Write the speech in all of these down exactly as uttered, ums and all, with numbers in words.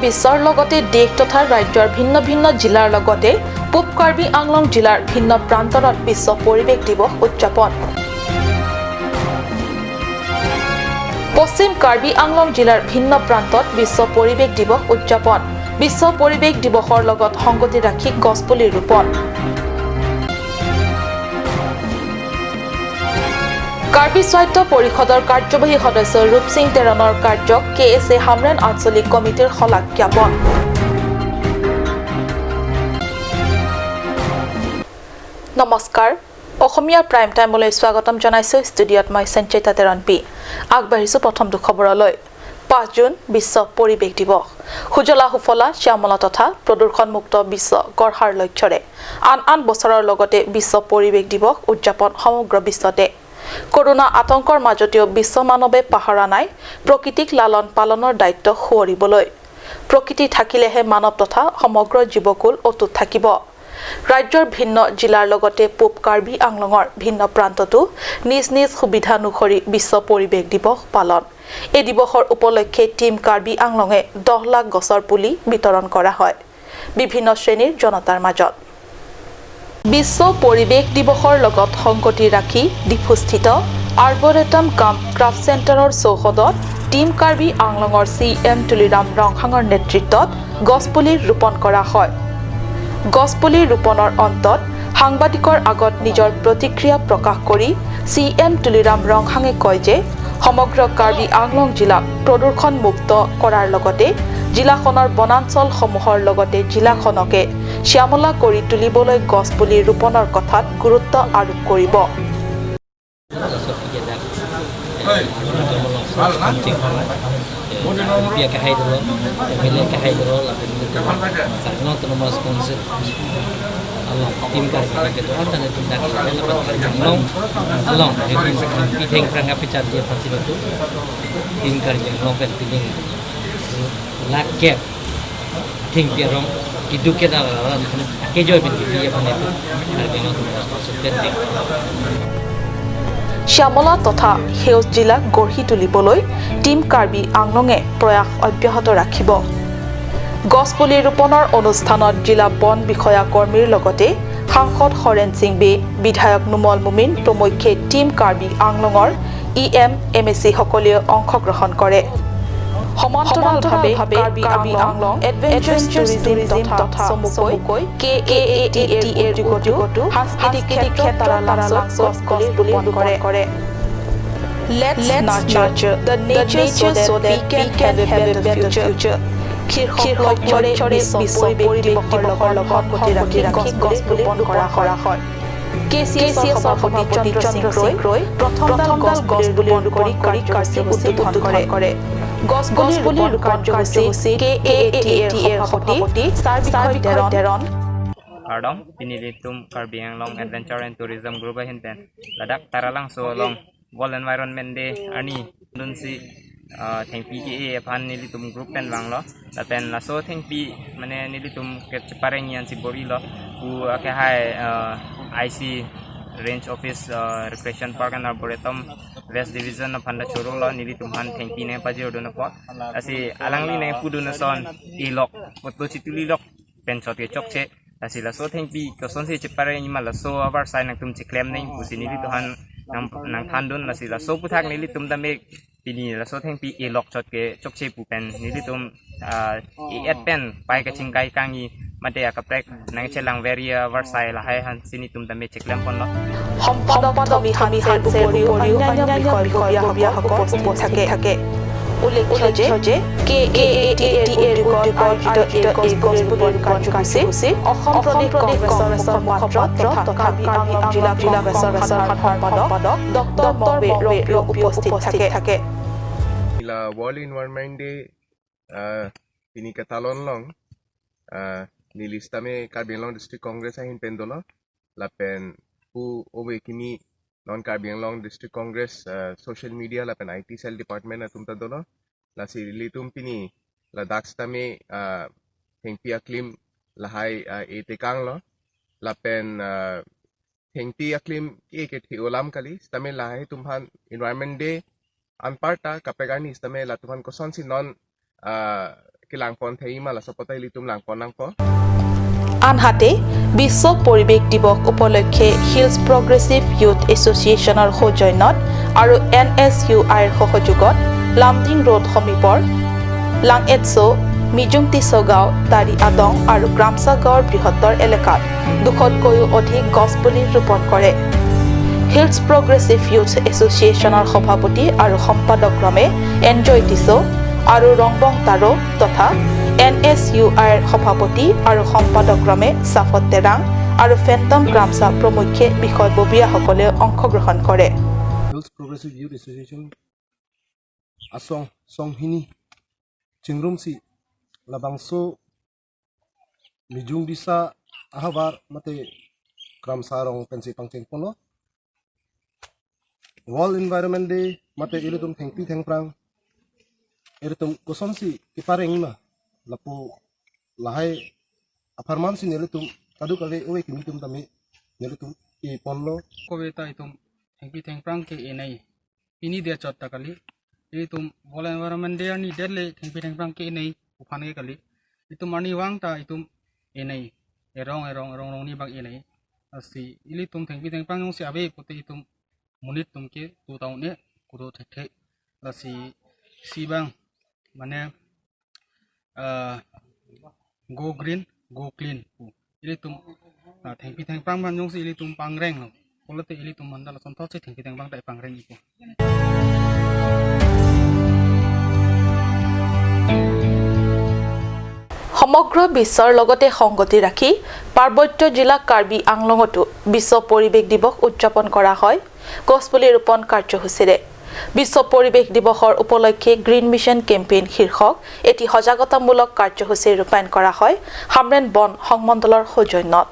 বিশ্বৰ লগতে দেশ তথা ৰাজ্যৰ ভিন্ন ভিন্ন জিলাৰ লগতে পূব কাৰ্বি আংলং জিলাৰ ভিন্ন প্ৰান্তৰত বিশ্ব পৰিৱেশ দিৱস উদযাপন। পশ্চিম কাৰ্বি আংলং জিলাৰ ভিন্ন প্ৰান্তত বিশ্ব পৰিৱেশ দিৱস উদযাপন। বিশ্ব পৰিৱেশ দিৱসৰ লগত সংগতি ৰাখি গছপুলি ৰোপণ। কাৰ্বি স্বায়ত্ত পৰিষদৰ কাৰ্যবাহী সদস্য ৰূপসিং তেৰণৰ কাৰ্যক কে এছ এ হামৰেণ আঞ্চলিক কমিটিৰ শলাগ জ্ঞাপন। নমস্কাৰ, অসমীয়া প্ৰাইম টাইমলৈ স্বাগতম জনাইছো। ষ্টুডিঅ'ত মই সঞ্চিতা তেৰণপি। আগবাঢ়িছো প্ৰথমটো খবৰলৈ। পাঁচ জুন বিশ্ব পৰিৱেশ দিৱস। সুজলা সুফলা, শ্যামলা তথা প্ৰদূষণমুক্ত বিশ্ব গঢ়াৰ লক্ষ্যৰে আন আন বছৰৰ লগতে বিশ্ব পৰিৱেশ দিৱস উদযাপন সমগ্ৰ বিশ্বতে। কৰোণা আতংকৰ মাজতেও বিশ্ব মানৱে পাহৰা নাই প্ৰকৃতিক লালন পালনৰ দায়িত্ব সুঁৱৰিবলৈ। প্ৰকৃতি থাকিলেহে মানৱ তথা সমগ্ৰ জীৱকুল অটুট থাকিব। ৰাজ্যৰ ভিন্ন জিলাৰ লগতে পূব কাৰ্বি আংলঙৰ ভিন্ন প্ৰান্ততো নিজ নিজ সুবিধানুসৰি বিশ্ব পৰিৱেশ দিৱস পালন। এই দিৱসৰ উপলক্ষে টিম কাৰ্বি আংলঙে দহ লাখ গছৰ পুলি বিতৰণ কৰা হয় বিভিন্ন শ্ৰেণীৰ জনতাৰ মাজত। বিশ্ব পৰিৱেশ দিৱসৰ লগত সংগতি ৰাখি ডিফুস্থিত আৰ্বৰেটাম কাম ক্ৰাফ্ট চেণ্টাৰৰ চৌহদত টিম কাৰ্বি আংলঙৰ চি এম তুলিৰাম ৰংহাঙৰ নেতৃত্বত গছপুলি ৰোপণ কৰা হয়। গছপুলি ৰোপণৰ অন্তত সাংবাদিকৰ আগত নিজৰ প্ৰতিক্ৰিয়া প্ৰকাশ কৰি চি এম তুলিৰাম ৰংহাঙে কয় যে সমগ্ৰ কাৰ্বি আংলং জিলাক প্ৰদূষণমুক্ত কৰাৰ লগতে জিলাখনৰ বনাঞ্চলসমূহৰ লগতে জিলাখনকে শ্যামলা কৰি তুলিবলৈ গছপুলি ৰোপণৰ কথাত গুৰুত্ব আৰোপ কৰিব। Termasuk kegiatan, eh, termasuk penting, eh, M P akehai dolo, M L A akehai dolo, lapen itu, Karbi Anglong Autonomous Council along, tim Karbi Anglong ketua, dan itu dak, lapen Karbi Anglong along, itu, pitheng prangkap pichar dia pasti itu, tim Karbi Anglong pen pining lakep. Thengpi arong keduk kedar alam kejoi pen kipi aphan itu Karbi Anglong Autonomous Council pending. শ্যামলা তথা সেউজ জিলা গঢ়ি তুলিবলৈ টিম কাৰ্বি আংলঙে প্ৰয়াস অব্যাহত ৰাখিব। গছপুলি ৰোপণৰ অনুষ্ঠানত জিলা বন বিষয়া কৰ্মীৰ লগতে সাংসদ হৰেণ সিং বে, বিধায়ক নুমল মোমিন প্ৰমুখ্যে টিম কাৰ্বি আংলঙৰ ই এম, এম এ চি সকলেও অংশগ্ৰহণ কৰে। সমান্তৰালভাৱে কাৰ্বি আংলং এডভেঞ্চাৰ টুৰিজিম তথা চমুকৈ কে এ টি এৰ উদ্যোগতো সাংস্কৃতিক ক্ষেত্ৰত তাৰা লাংচত গছ পুলি ৰোপণ কৰে। Let's nurture the nature so that we can have a better future শীৰ্ষক লক্ষ্যৰে বিশ্ব পৰিৱেশ দিৱসৰ লগত সংগতি ৰাখি গছ পুলি ৰোপণ কৰা হয়। কে চি এছৰ সভাপতি চন্দ্ৰ সিং ৰয় প্ৰথমডাল গছ পুলি ৰোপণ কৰি কাৰ্যসূচী উদ্বোধন কৰে। গছ পুলি ৰোপণ কাৰ্যসূচীত কে এ টি এৰ সভাপতি ছাৰ বিষয় Teron. Kardom, pini nelitum Karbi Anglong Adventure and Tourism Group ahin pen ladak Taralangso along World Environment Day arni dunsi, ah, thengpi ke-e aphan nelitum group pen vanglo. Lapen laso thengpi mane nelitum ke cheparengji ansi bor-ilo. Pu akehai, ah, I C Range Office, ah, Recreation Park and Arboretum West Division aphan ta chorolo, nelitum aphan thengpi nangpajir dun apot. Lasi alangli nangpudun ason elok, photo chitulilok pen chot ke chokche. Lasi laso thengpi kosonsi cheparengji ma, laso avarsai nangtum cheklem nang pusi nelitum aphan nang, nangthandun. Lasi laso aphuthak nelitum tame pini laso thengpi elok chot ke chokche pu pen nelitum, ah, e-et pen pai kachingkai kangji mate akaprek nangchelang veri avarsai lahai aphansi nelitum tame cheklem ponlo. সম্পাদক টমি হানছেৰ উপৰিও অন্যান্য বিষয় বিষয়াসকল উপস্থিত থাকে। উল্লেখ্য যে কে এ টি এৰ উদ্যোগত আয়োজিত এই গছপুলি ৰোপণ কাৰ্যসূচীত অসম প্ৰদেশ কংগ্ৰেছৰ মুখপাত্ৰ তথা কাৰ্বি আংলং জিলা কংগ্ৰেছৰ সাধাৰণ সম্পাদক ডক্টৰ মংৱে ৰংপিও উপস্থিত থাকে। Ila World Environment Day, ah, pini ketalon along, ah, neli sitame Karbi Anglong District Congress ahin pen dolo, lapen pu ove kimi non Karbi Anglong District Congress, ah, social media lapen I T cell department atum ta dolo. Lasi ilitum pini ladak sitame, ah, thengpi aklim lahai, ah, e-tekanglo. Lapen, ah, thengpi aklim e ke the-o alam kali, sitame lahai atum aphan Environment Day anparta kaprek arni sitame latum aphan kosonsi non, ah, kelangpon thei ma laso apotta ilitum langpon nangpo. আনহাতে, বিশ্ব পৰিৱেশ দিৱস উপলক্ষে hills progressive youth এছ'চিয়েশ্যনৰ সৌজন্যত আৰু N S U আইৰ সহযোগত লামডিং ৰোড সমীপৰ লাংএটছো, মিজুং টিছগাঁও, তাৰি আদং আৰু গ্ৰামছা গাঁৱৰ বৃহত্তৰ এলেকাত দুশতকৈও অধিক গছ পুলি ৰোপণ কৰে। হিলছ প্ৰগ্ৰেছিভ য়ুথ এছ'চিয়েশ্যনৰ সভাপতি আৰু সম্পাদক ক্ৰমে এনজয় টিছো আৰু ৰংবং তাৰো তথা এন এছ ইউ আইৰ সভাপতি আৰু সম্পাদক ক্ৰমে চাফত তেৰাং আৰু ফেণ্টম গ্ৰামছা প্ৰমুখ্যে বিষয়ববীয়াসকলে অংশগ্ৰহণ কৰে। Hills Progressive Youth Association asong songhini chingrumsi labangso Mijung Disa ahavar mate Kramsa arong pensi pangcheng ponlo. World Environment Day mate ilitum thengpi thengphrang ilitum kosonsi kipareng ma lapu lahai apharman si nelitum kadokave ove kimi atum tame nelitum e ponlo. Kove ta itum thengpi thengphrang ke enai. Pini dia chot ta kali. Itum World Environment Day arni det le thengpi thengphrang ke enai aphan ke kali. Itum arnivang ta itum enai. Erong erong erong rong ni bak enai. Lasi ilitum thengpi thengphrang jongsi ave pute itum monit atum ke tu taune kudo thekthe. Lasi isi abang mane ah, go green, go clean pu. Ilitum ah, thengpi thengphrang abang jongsi ilitum pangrenglo pulote ilitum mandal asonthotsi thengpi thengphrang ta pangreng ipo. সমগ্ৰ বিশ্বৰ লগতে সংগতি ৰাখি পাৰ্বত্য জিলা কাৰ্বি আংলঙতো বিশ্ব পৰিৱেশ দিৱস উদযাপন কৰা হয় গছপুলি ৰোপণ কাৰ্যসূচীৰে। বিশ্ব পৰিৱেশ দিৱসৰ উপলক্ষে গ্ৰীণ মিছন কেম্পেইন শীৰ্ষক এটি সজাগতামূলক কাৰ্যসূচী ৰূপায়ণ কৰা হয় হামৰেণ বন সংমণ্ডলৰ সৌজন্যত।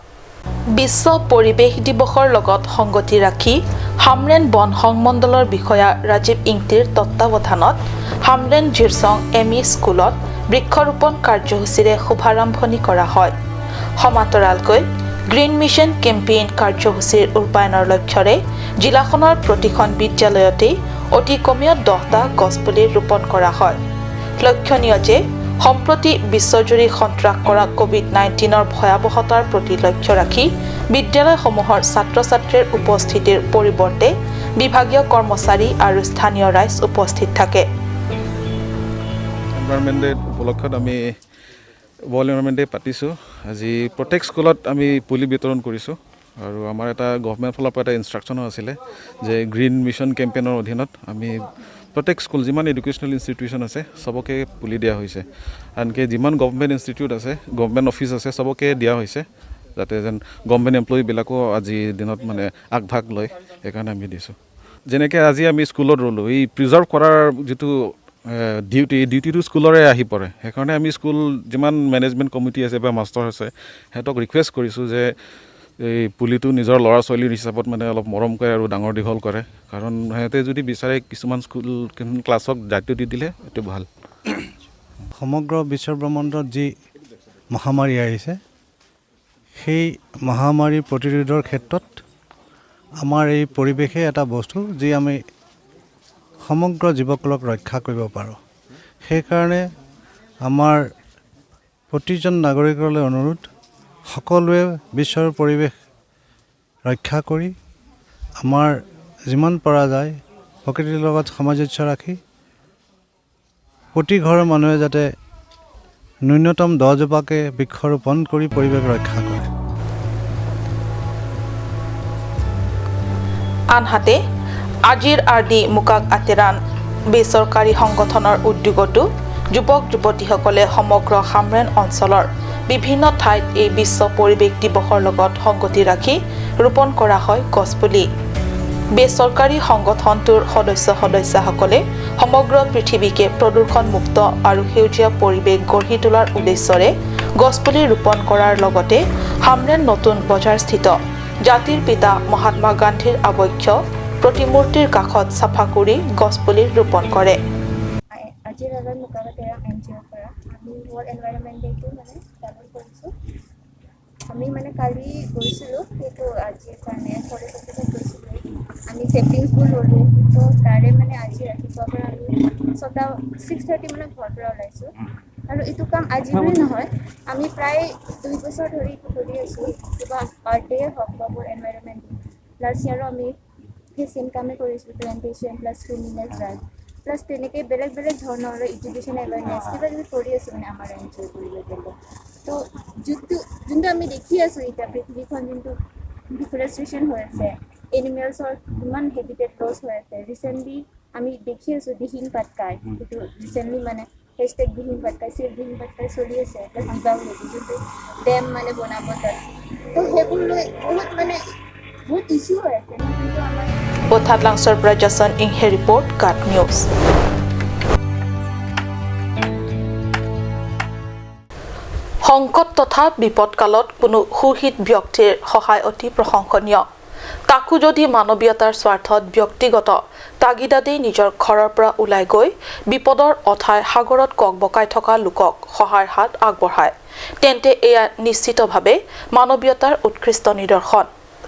বিশ্ব পৰিৱেশ দিৱসৰ লগত সংগতি ৰাখি হামৰেণ বন সংমণ্ডলৰ বিষয়া ৰাজীৱ ইংতিৰ তত্বাৱধানত হামৰেণ জিৰচং এম ই স্কুলত বৃক্ষৰোপণ কাৰ্যসূচীৰে শুভাৰম্ভণি কৰা হয়। সমান্তৰালকৈ গ্ৰীণ মিছন কেম্পেইন কাৰ্যসূচীৰ ৰূপায়ণৰ লক্ষ্যৰে জিলাখনৰ প্ৰতিখন বিদ্যালয়তেই অতি কমেও দহটা গছপুলি ৰোপণ কৰা হয়। লক্ষণীয় যে সম্প্ৰতি বিশ্বজুৰি সন্ত্ৰাস কৰা কভিড নাইণ্টিনৰ ভয়াৱহতাৰ প্ৰতি লক্ষ্য ৰাখি বিদ্যালয়সমূহৰ ছাত্ৰ-ছাত্ৰীৰ উপস্থিতিৰ পৰিৱৰ্তে বিভাগীয় কৰ্মচাৰী আৰু স্থানীয় ৰাইজ উপস্থিত থাকে। এনভাইৰনমেণ্ট ডে উপলক্ষত আমি ৱৰ্ল্ড এনভাইৰনমেণ্ট ডে পাতিছোঁ। আজি প্ৰত্যেক স্কুলত আমি পুলি বিতৰণ কৰিছোঁ আৰু আমাৰ এটা গভৰ্ণমেণ্ট ফালৰ পৰা এটা ইনষ্ট্ৰাকশ্যনো আছিলে যে গ্ৰীণ মিছন কেম্পেইনৰ অধীনত আমি প্ৰত্যেক স্কুল, যিমান এডুকেশ্যনেল ইনষ্টিটিউশ্যন আছে, চবকে পুলি দিয়া হৈছে। আনকি যিমান গভৰ্ণমেণ্ট ইনষ্টিটিউট আছে, গভৰ্ণমেণ্ট অফিচ আছে, চবকে দিয়া হৈছে, যাতে যেন গভৰ্ণমেণ্ট এমপ্লয়ীবিলাকো আজিৰ দিনত মানে আগভাগ লয়, সেইকাৰণে আমি দিছোঁ। যেনেকে আজি আমি স্কুলত ৰুলোঁ, এই প্ৰিজাৰ্ভ কৰাৰ যিটো, এ, ডিউটি, এই ডিউটিটো স্কুলৰে আহি পৰে। সেইকাৰণে আমি স্কুল যিমান মেনেজমেণ্ট কমিটি আছে বা মাষ্টৰ আছে, সিহঁতক ৰিকুৱেষ্ট কৰিছোঁ যে এই পুলিটো নিজৰ ল'ৰা ছোৱালীৰ হিচাপত মানে অলপ মৰম কৰে আৰু ডাঙৰ দীঘল কৰে। কাৰণ সিহঁতে যদি বিচাৰে কিছুমান স্কুল, কিছুমান ক্লাছক দায়িত্ব দি দিলে এইটো ভাল। সমগ্ৰ বিশ্ব ব্ৰহ্মাণ্ডত যি মহামাৰী আহিছে, সেই মহামাৰী প্ৰতিৰোধৰ ক্ষেত্ৰত আমাৰ এই পৰিৱেশে এটা বস্তু, যি আমি সমগ্ৰ জীৱকুলক ৰক্ষা কৰিব পাৰোঁ। সেইকাৰণে আমাৰ প্ৰতিজন নাগৰিকলৈ অনুৰোধ, সকলোৱে বিশ্বৰ পৰিৱেশ ৰক্ষা কৰি আমাৰ যিমান পৰা যায় প্ৰকৃতিৰ লগত সামঞ্জস্য ৰাখি প্ৰতি ঘৰৰ মানুহে যাতে ন্যূনতম দহজোপাকে বৃক্ষৰোপণ কৰি পৰিৱেশ ৰক্ষা কৰে। আনহাতে আজিৰ আৰ ডি মুকাক আতেৰান বেচৰকাৰী সংগঠনৰ উদ্যোগতো যুৱক যুৱতীসকলে সমগ্ৰ হামৰেণ অঞ্চলৰ বিভিন্ন ঠাইত এই বিশ্ব পৰিৱেশ দিৱসৰ লগত সংগতি ৰাখি ৰোপণ কৰা হয় গছপুলি। বেচৰকাৰী সংগঠনটোৰ সদস্য সদস্যাসকলে সমগ্ৰ পৃথিৱীকে প্ৰদূষণমুক্ত আৰু সেউজীয়া পৰিৱেশ গঢ়ি তোলাৰ উদ্দেশ্যৰে গছপুলি ৰোপণ কৰাৰ লগতে হামৰেণ নতুন বজাৰস্থিত জাতিৰ পিতা মহাত্মা গান্ধীৰ আৱক্ষ প্ৰতিমূৰ্তিৰ কাষত চাফা কৰি গছপুলি ৰোপণ কৰে। আজি ৰাজাৰ মুকাবাতেৰা এন জি অ'ৰ পৰা আমি ৱৰ্ল্ড এনভাইৰনমেণ্ট ডে'টো মানে পালন কৰিছোঁ। আমি মানে কালি গৈছিলোঁ, কিন্তু আজিৰ কাৰণে ফৰেষ্ট অফিচত গৈছিলোঁ। আমি ছেপ্লিংছবোৰ ৰুলোঁ, তো তাৰে মানে আজি ৰাতিপুৱাৰ পৰা আমি ছটা, ছিক্স থাৰ্টি মানত ঘৰৰ পৰা ওলাইছোঁ। আৰু এইটো কাম আজি বুলি নহয়, আমি প্ৰায় দুই বছৰ ধৰি এইটো কৰি আছোঁ। কিবা আৰ্থ ডে হওক বা মোৰ এনভাইৰনমেণ্ট ডে, লাষ্ট ইয়াৰো আমি সেই ছেম কামে কৰিছোঁ, plantation plus cleanliness drive plus তেনেকৈ বেলেগ বেলেগ ধৰণৰ এডুকেশ্যন এৱেৰনেছ কিবা কিবি কৰি আছোঁ মানে আমাৰ এন জি অ' কৰিব গ'লে। তো যোনটো যোনটো আমি দেখি আছোঁ এতিয়া পৃথিৱীখন যোনটো ডিফৰেষ্টেশ্যন হৈ আছে, এনিমেলছৰ কিমান হেবিটেট লছ হৈ আছে। ৰিচেণ্টলি আমি দেখি আছোঁ দিহিং পাটকাই, সেইটো ৰিচেণ্টলি মানে হেছটেগ দিহিং পাটকাই, ছেভ দিহিং পাটকাই চলি আছে, প্লাছ দিবাং ভেলী যোনটো ডেম মানে বনাব তাত। তো সেইবোৰ লৈ বহুত মানে বহুত ইছ্যু হৈ আছে ন, যোনটো আমাৰ Bothat Langso Prajason Inghe report, KAT News. সংকট তথা বিপদকালত কোনো সুহৃদ ব্যক্তিৰ সহায় অতি প্ৰশংসনীয়। তাকো যদি মানৱীয়তাৰ স্বাৰ্থত ব্যক্তিগত তাগিদাতেই নিজৰ ঘৰৰ পৰা ওলাই গৈ বিপদৰ অথাই সাগৰত ককবকাই থকা লোকক সহায়ৰ হাত আগবঢ়ায়, তেন্তে এয়া নিশ্চিতভাৱে মানৱীয়তাৰ উৎকৃষ্ট নিদৰ্শন।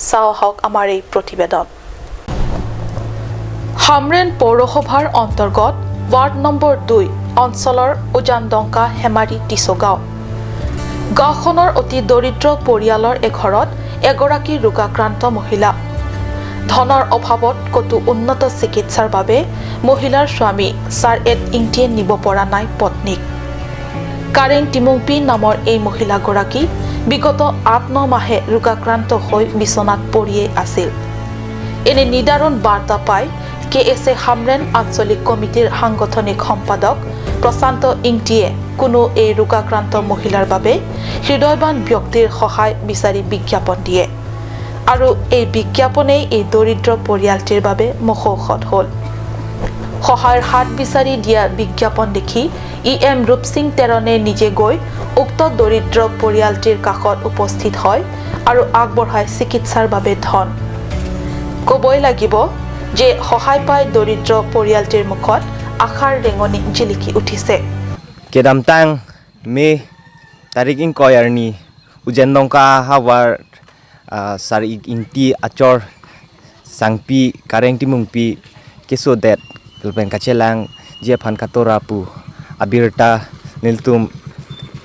চাওক আহক আমাৰ এই প্ৰতিবেদন। হামৰেণ পৌৰসভাৰ অন্তৰ্গত ৱাৰ্ড নম্বৰ দুই অঞ্চলৰ উজানডংকা হেমাৰী টিচৌ গাঁও। গাঁওখনৰ অতি দৰিদ্ৰ পৰিয়ালৰ এঘৰত এগৰাকী ৰোগাক্ৰান্ত মহিলা। ধনৰ অভাৱত ক'তো উন্নত চিকিৎসাৰ বাবে মহিলাৰ স্বামী চাৰ এড ইংতিয়ে নিব পৰা নাই পত্নীক। কাৰেং টিমুংপি নামৰ এই মহিলাগৰাকী বিগত আঠ ন মাহে ৰোগাক্ৰান্ত হৈ বিচনাত পৰিয়েই আছিল। এনে নিদাৰুণ বাৰ্তা পাই কে এছ এ হামৰেণ আঞ্চলিক কমিটিৰ সাংগঠনিক সম্পাদক প্ৰশান্ত ইংতিয়ে কোনো এই ৰোগাক্ৰান্ত মহিলাৰ বাবে হৃদয়ৱান ব্যক্তিৰ সহায় বিচাৰি বিজ্ঞাপন দিয়ে। আৰু এই বিজ্ঞাপনেই এই দৰিদ্ৰ পৰিয়ালটিৰ বাবে মহৌষধ হ'ল। সহায়ৰ হাত বিচাৰি দিয়া বিজ্ঞাপন দেখি ই এম ৰূপসিং তেৰণে নিজে গৈ উক্ত দৰিদ্ৰ পৰিয়ালটিৰ কাষত উপস্থিত হয় আৰু আগবঢ়ায় চিকিৎসাৰ বাবে ধন। ক'বই লাগিব যে সহায় পাই দৰিদ্ৰ পৰিয়ালটিৰ মুখত আশাৰ ৰেঙনি জিলিকি উঠিছে। Kedamtang May tarik ingkoi arni Ujandongka havar, ah, Sar-ik Ingti achor sangpi Kareng Timungpi kesodet lapen kachelangji aphan katora pu abirta nelitum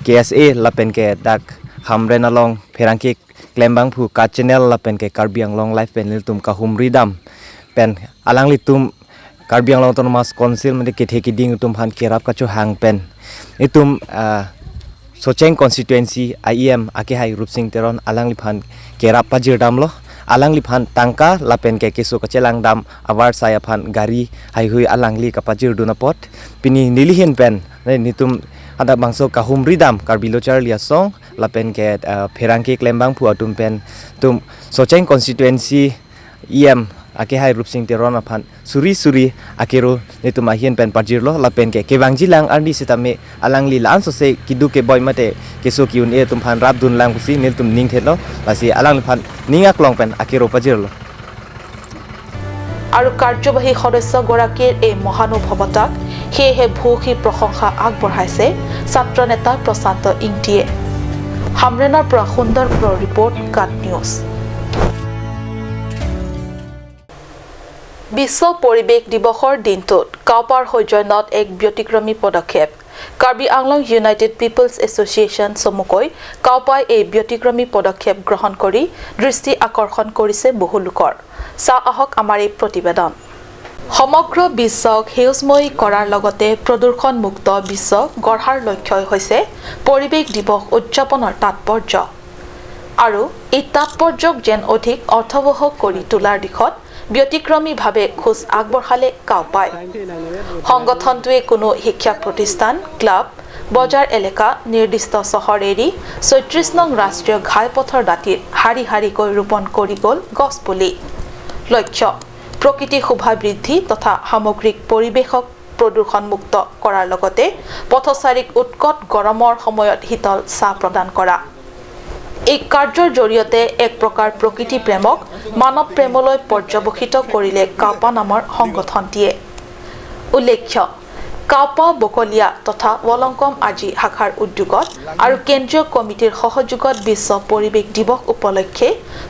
K S A lapen ke dak Hamren along pherangke klembangphu KAT Channel lapen ke Karbi Anglong Live pen nelitum kahumri dam pen alanglitum Karbi Anglong Autonomous Council mate kethe kiding atum aphan kerap kachohang pen itum, ah, Socheng constituency I E M akehai Rupsing Teron alangliphan kerap pajirdamlo. Alangliphan tangka lapen ke keso kachelang dam avarsai aphan gari haihui alangli kapajirdun apot pini nelihin pen, ne, nitum ada bangso kahumri dam Karbi Lo Charli Asong lapen ke, ah, pherangke klembangphu atum pen tum Socheng constituency E M akehai Rupsing Teron aphan suri suri akero nitum ahin pen pajirlo lapen ke kevangjilang arni sitame alangli la-an sose keduk keboi mate keso ki-un-e atum aphan rapdunlang pusi nelitum ningthelo, lasi alangliphan ning aklong pen akero pajirlo. আৰু কাৰ্যবাহী সদস্যগৰাকীৰ এই মহানুভৱতাক সেয়েহে ভূয়সী প্ৰশংসা আগবঢ়াইছে ছাত্ৰ নেতা প্ৰশান্ত ইংতিয়ে। হামৰেণৰ পৰা সুন্দৰ কুৰৰ ৰিপৰ্ট, কাট নিউজ। বিশ্ব পৰিৱেশ দিৱসৰ দিনটোত কাউপাৰ সৌজন্যত এক ব্যতিক্ৰমী পদক্ষেপ। কাৰ্বি আংলং ইউনাইটেড পিপলছ এছ'চিয়েশ্যন চমুকৈ কাউপাই এই ব্যতিক্ৰমী পদক্ষেপ গ্ৰহণ কৰি দৃষ্টি আকৰ্ষণ কৰিছে বহু লোকৰ। চাওঁ আহক আমাৰ এই প্ৰতিবেদন। সমগ্ৰ বিশ্বক সেউজময় কৰাৰ লগতে প্ৰদূষণমুক্ত বিশ্ব গঢ়াৰ লক্ষ্যই হৈছে পৰিৱেশ দিৱস উদযাপনৰ তাৎপৰ্য। আৰু এই তাৎপৰ্যক যেন অধিক অৰ্থবহ কৰি তোলাৰ দিশত ব্যতিক্ৰমীভাৱে খোজ আগবঢ়ালে কাউপাই। সংগঠনটোৱে কোনো শিক্ষা প্ৰতিষ্ঠান, ক্লাব, বজাৰ এলেকা, নিৰ্দিষ্ট চহৰ এৰি ছয়ত্ৰিশ নং ৰাষ্ট্ৰীয় ঘাইপথৰ দাঁতিৰ শাৰী শাৰীকৈ ৰোপণ কৰি গ'ল গছপুলি। লক্ষ্য, প্ৰকৃতি শোভা বৃদ্ধি তথা সামগ্ৰিক পৰিৱেশক প্ৰদূষণমুক্ত কৰাৰ লগতে পথচাৰীক উৎকট গৰমৰ সময়ত শীতল ছাঁ প্ৰদান কৰা। এই কাৰ্যৰ জৰিয়তে এক প্ৰকাৰ প্ৰকৃতি প্ৰেমক মানৱ প্ৰেমলৈ পৰ্যবসিত কৰিলে কাউপা নামৰ সংগঠনটিয়ে। উল্লেখ্য, কাওপা বকলীয়া তথা ভলংকম আজি শাখাৰ উদ্যোগত আৰু কেন্দ্ৰীয় কমিটিৰ সহযোগত বিশ্ব পৰিৱেশ দিৱস উপলক্ষে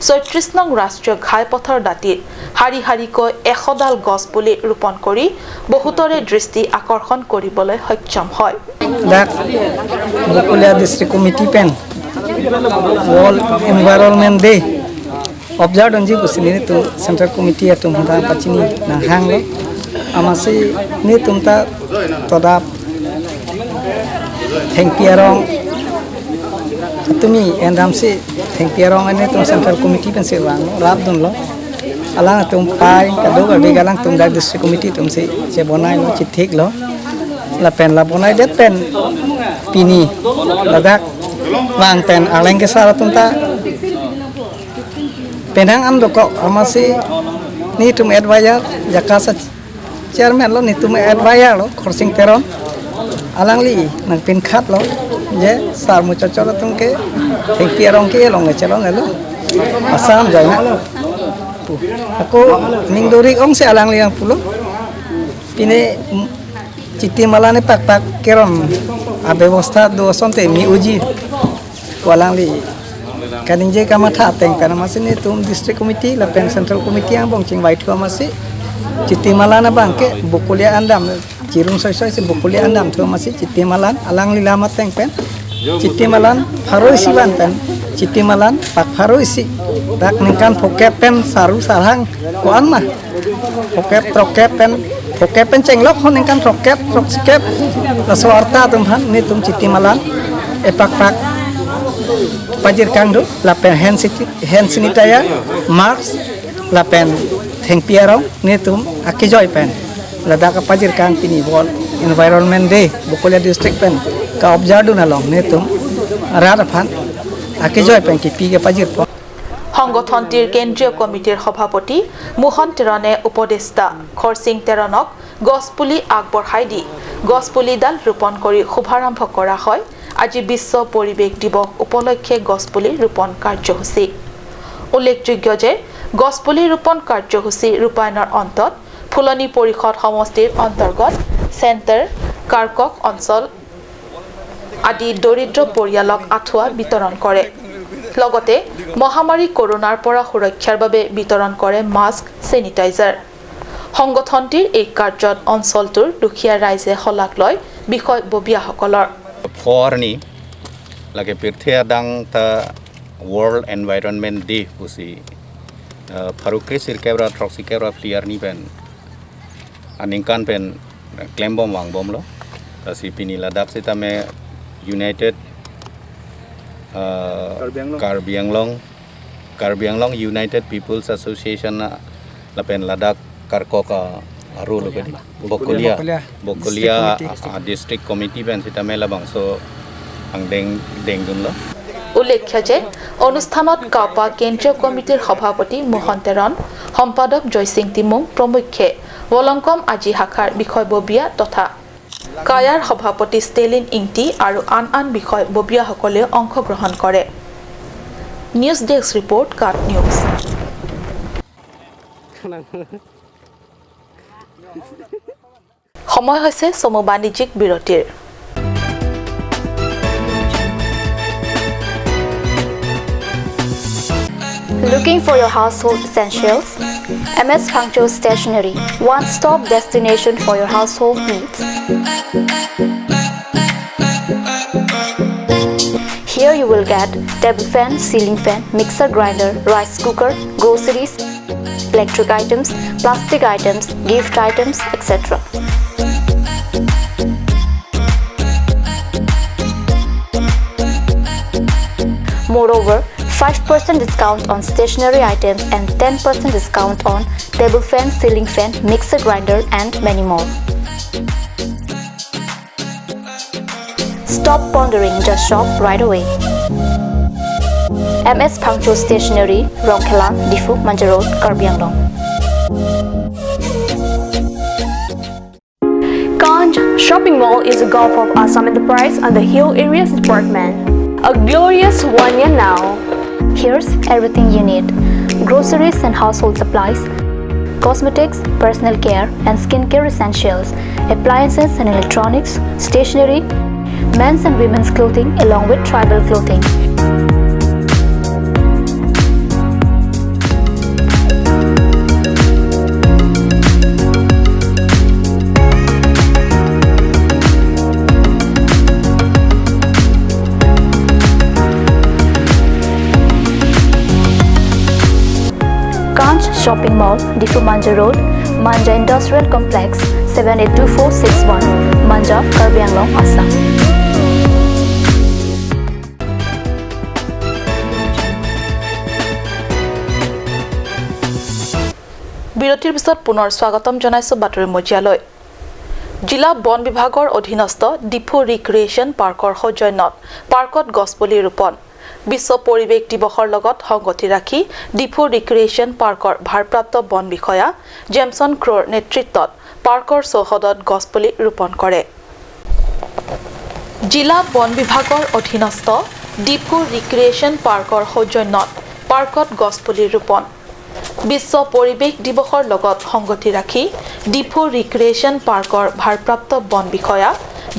ছয়ত্ৰিশ নং ৰাষ্ট্ৰীয় ঘাইপথৰ দাঁতিত শাৰী শাৰীকৈ এশডাল গছ পুলি ৰোপণ কৰি বহুতৰে দৃষ্টি আকৰ্ষণ কৰিবলৈ সক্ষম হয়। Dak Bokolia District Committee pen World Environment Day observe dunji pusi nelitum Central Committee atum hadak pachini nanghanglo. Amatsi nelitum ta todap thengpi arong tumi endamsi thengpi arong nelitum Central Committee pensi vang rapdunlo. Alangtum pai kadokave alangtum dak District Committee atumsi chebonailo, chithiklo. Lapen la bonaidet pen pini ladak vang pen arleng kesar atum ta penang an dokok, amatsi nelitum advisor, JACAS a chairman lo, nelitum advisor lo Khorsing Teron, alangli nangpinkhatlo je sar muchot chot atum ke thengpi arong ke along le chelong lo, Assam joina pu. Ako ning dori ongsi alangli nangpulo. Pine Chiti malan epakpak keron abebostha do asonte mi uji pu alangli kaningje kamatha ateng pen amatsi nelitum District Committee lapen Central Committee angbong chingvai thu amatsi chiti malan abang ke Bokolia andam chirung soisoi si Bokolia andam thu amatsi chiti malan alangli lam ateng pen chiti malan pharo isi van pen chiti malan pak pharo isi dak ningkan phokep pen saru sarhang ko-an ma phokep throkkep pen, phokep pen chenglok ho ningkan throkkep throksikep. Laso arta atum aphan nelitum chiti malan epakpak pajirkang do lapen hand siti- hand sanitizer, mask lapen thengpi arong nelitum akejoi pen ladak kapajirkang pini World Environment Day Bokolia District pen ka-observe dun along nelitum rat aphan akejoi pen kipi kepajirpon. সংগঠনটিৰ কেন্দ্ৰীয় কমিটিৰ সভাপতি মোহন তেৰণে উপদেষ্টা খৰচিং তেৰণক গছপুলি আগবঢ়াই দি গছপুলিডাল ৰোপণ কৰি শুভাৰম্ভ কৰা হয় আজি বিশ্ব পৰিৱেশ দিৱস উপলক্ষে গছপুলি ৰোপণ কাৰ্যসূচী। উল্লেখযোগ্য যে গছপুলি ৰোপণ কাৰ্যসূচী ৰূপায়ণৰ অন্তত ফুলনি পৰিষদ সমষ্টিৰ অন্তৰ্গত চেণ্টাৰ, কাৰ্কক অঞ্চল, আদি দৰিদ্ৰ পৰিয়ালক আঁঠুৱা বিতৰণ কৰে। লগতে মহামাৰী কৰোণাৰ পৰা সুৰক্ষাৰ বাবে বিতৰণ কৰে মাস্ক, ছেনিটাইজাৰ। সংগঠনটিৰ এই কাৰ্যত অঞ্চলটোৰ দুখীয়া ৰাইজে শলাগ লয় বিষয়ববীয়াসকলৰ। Pho arni lake pirthe adang ta World Environment Day pusi, eh, pharo kre sirkep ra throksikep ra phli arni pen aningkan pen klembom vangbomlo. Lasi pini ladak sitame United, eh, Karbi Anglong. Karbi Anglong, Karbi Anglong United People's Association, ah, lapen ladak karkok, ah, aru lo kedi. Bokolia. Bokolia. Bokolia, District Committee. Ah, ah, District Committee pen sitame labangso angdeng dengdunlo. উল্লেখ্য যে অনুষ্ঠানত কাওপা কেন্দ্ৰীয় কমিটিৰ সভাপতি মোহন তেৰণ, সম্পাদক জয়সিং টিমুং প্ৰমুখ্যে ভলংকম আজি শাখাৰ বিষয়ববীয়া তথা কায়াৰ সভাপতি ষ্টেলিন ইংতি আৰু আন আন বিষয়ববীয়াসকলেও অংশগ্ৰহণ কৰে। নিউজ ডেস্ক ৰিপৰ্ট, কাট নিউজ। সময় হৈছে চমু বাণিজ্যিক বিৰতিৰ। Looking for your household essentials? M S Phangcho Stationery, one-stop destination for your household needs. Here you will get table fan, ceiling fan, mixer grinder, rice cooker, groceries, electric items, plastic items, gift items, et cetera. Moreover, five percent discount on stationery items and ten percent discount on table fan, ceiling fan, mixer grinder, and many more. Stop pondering, just shop right away. M S Phangcho Stationery, Rongkhelang, Diphu, Manja Road, Karbi Anglong. Kanj Shopping Mall is a gulf of Assam Enterprise and the Hill Areas Department. A glorious one year now. Here's everything you need: groceries and household supplies, cosmetics, personal care and skincare essentials, appliances and electronics, stationery, men's and women's clothing along with tribal clothing. Kanch Shopping Mall, Diphu Manja Road, Manja Industrial Complex, seven eight two four six one, Manja, Karbi Anglong, Assam. বিৰতিৰ পিছত পুনৰ স্বাগতম জনাইছো বাতৰি মজিয়ালৈ। জিলা বন বিভাগৰ অধীনস্থ ডিফু ৰিক্ৰিয়েশ্যন পাৰ্কৰ সৌজন্যত পাৰ্কত গছপুলি ৰোপণ। বিশ্ব পৰিৱেশ দিৱসৰ লগত সংগতি ৰাখি ডিফু ৰিক্ৰিয়েশ্যন পাৰ্কৰ ভাৰপ্ৰাপ্ত বন বিষয়া জেমছন ক্ৰ'ৰ নেতৃত্বত পাৰ্কৰ চৌহদত গছপুলি ৰোপণ কৰে। জিলা বন বিভাগৰ অধীনস্থ ডিফু ৰিক্ৰিয়েশ্যন পাৰ্কৰ সৌজন্যত পাৰ্কত গছপুলি ৰোপণ। বিশ্ব পৰিৱেশ দিৱসৰ লগত সংগতি ৰাখি ডিফু ৰিক্ৰিয়েশ্যন পাৰ্কৰ ভাৰপ্ৰাপ্ত বন বিষয়া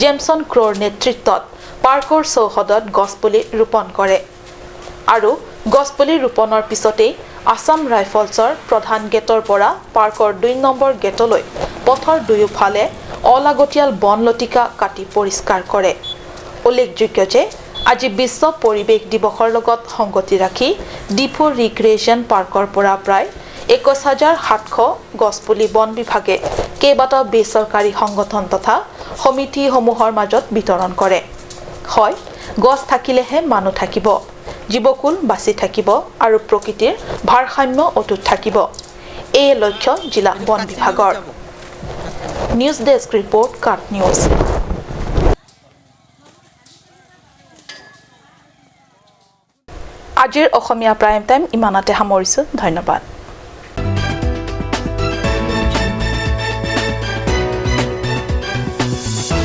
জেমছন ক্ৰ'ৰ নেতৃত্বত পাৰ্কৰ চৌহদত গছপুলি ৰোপণ কৰে। আৰু গছপুলি ৰোপণৰ পিছতেই আছাম ৰাইফলছৰ প্ৰধান গেটৰ পৰা পাৰ্কৰ দুই নম্বৰ গেটলৈ পথৰ দুয়োফালে অলাগতিয়াল বন লতিকা কাটি পৰিষ্কাৰ কৰে। উল্লেখযোগ্য যে আজি বিশ্ব পৰিৱেশ দিৱসৰ লগত সংগতি ৰাখি ডিফু ৰিক্ৰিয়েশ্যন পাৰ্কৰ পৰা প্ৰায় একৈশ হাজাৰ সাতশ গছপুলি বন বিভাগে কেইবাটাও বেচৰকাৰী সংগঠন তথা সমিতিসমূহৰ মাজত বিতৰণ কৰে। হয়, গছ থাকিলেহে মানুহ থাকিব, জীৱকুল বাচি থাকিব আৰু প্ৰকৃতিৰ ভাৰসাম্য অটুট থাকিব। এই লক্ষ্য জিলা বন বিভাগৰ। নিউজ ডেস্ক ৰিপৰ্ট, কাট নিউজ। আজিৰ অসমীয়া প্ৰাইম টাইম ইমানতে সামৰিছো। ধন্যবাদ।